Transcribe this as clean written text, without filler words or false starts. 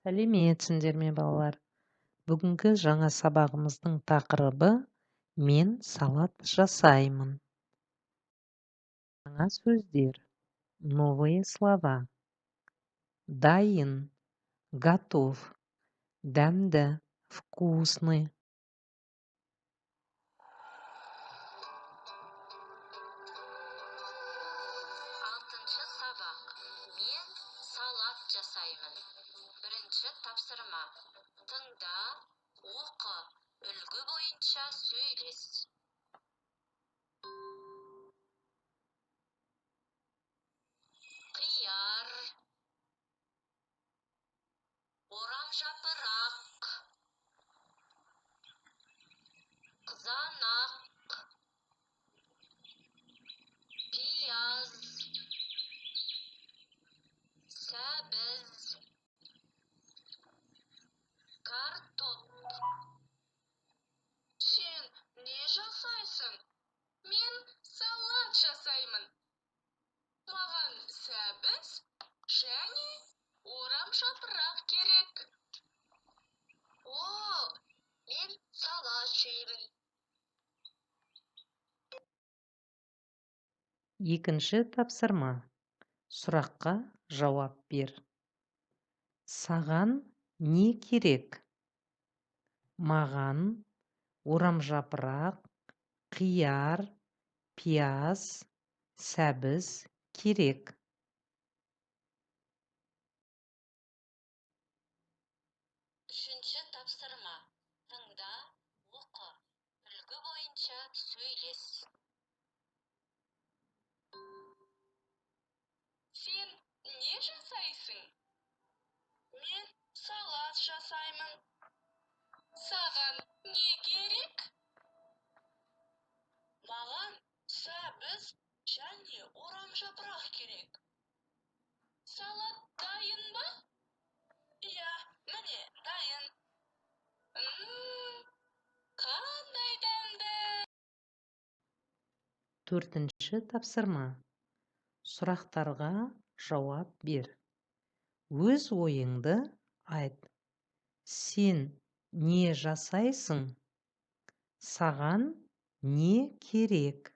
Сәлеметсіңдер ме, балалар! Бүгінгі жаңа сабағымыздың тақырыбы «Мен салат жасаймын». Жаңа сөздер. Новые слова. Дайын, готов, дәмді, вкусный. Алтыншы сабақ. Мен салат жасаймын. Бірінші тапсырма. Тыңда, оқы, үлгі бойынша сөйлес. Қияр, орамжапырақ, қызанақ, пияз, сәбіз, картоп. Сен не жасайсың? Мен салат жасаймын. Маған сәбіз және орамжапырақ керек. О, мен салат жеймін. Екінші тапсырма. Сұраққа жауап бер. Саған не керек? Маған орамжапырақ, қияр, пияз, сәбіз керек. Үшінші тапсырма. Тыңда, оқы, үлгі бойынша сөйлес. Сен не жасайсың? Мен салат жасаймын. Саған не керек? Маған сәбіз және орамжапырақ керек. Салат дайын ба? Иә, міне дайын. Қандай дәмді! Төртінші тапсырма. Сұрақтарға жауап бер. Өз ойыңды айт. Сен не жасайсың? Саған не керек?